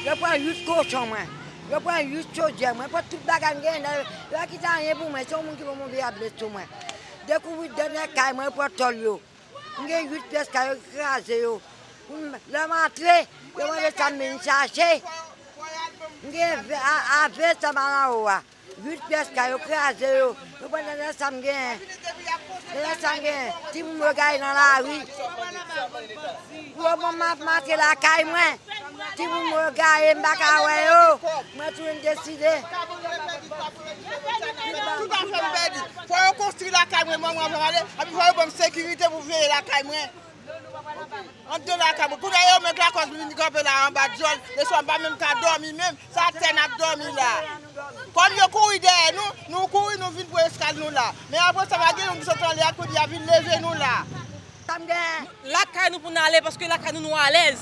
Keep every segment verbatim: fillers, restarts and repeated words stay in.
Yo pran uit kochon mwen. Yo pran uit chodyè mwen. Pran tout bagay m genyen nan yo. Yo pa kite anyen pou mwen. Se yon moun ki pran move ablesyon mwen. Dekouvri dènye kay mwen, yo pran tòl yo. M gen uit pyès kay yo kraze yo. M, lè m antre, yo mande sa m vin chache. M gen ve- a- ave sa m al anwo a. Uit pyès kay yo kraze yo. Yo pran dènye sa m genyen. Dènye sa m genyen. Timoun yo gaye nan lari. Yo ban m ap mache lakay mwen. Timoun mwen yo gaye, m pa ka wè yo. Mwen tou m deside. Tout afè m pèdi. Fò yo konstwi lakay mwen, mwen, mwen, mwen ale. Epi fò yo ban m sekirite pou veye lakay mwen. Anndan lakay mwen. Kounye a yo met lakòz m vin kanpe la anba dyòl. Leswa m pa menm ka dòmi menm. Sa atè n ap dòmi la. Kòm yo kouri dèyè nou, nou kouri, nou vin pran eskal nou la. Men apre sa, pa gen youn ki sot anlè a, kounye a vin leve nou la. Sa m genyen. Lakay nou pou n ale, paske lakay nou, nou alèz.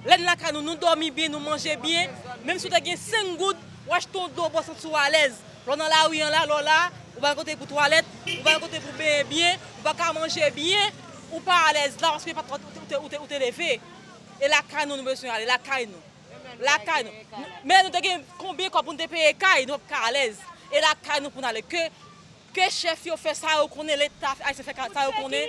Lè n lakay nou, nou dòmi byen, nou manje byen. Menm si w te gen senk goud, w achte yon dlo bwè, w santi w alèz. Lè w nan lari an la, lè w la, ou pa gen kote pou twalèt, ou pa gen kote pou benyen byen, ou pa ka manje byen, ou pa alèz la, paske pa ou te, ou te, ou te leve. E lakay nou, nou bezwen ale, lakay nou. Lakay nou. Men nou te gen konbyen kòb pou n te peye kay, nou p ap ka alèz. E lakay nou pou n ale. Ke, ke chèf yo fè sa yo konnen, Leta ayisyen fè sa yo konnen,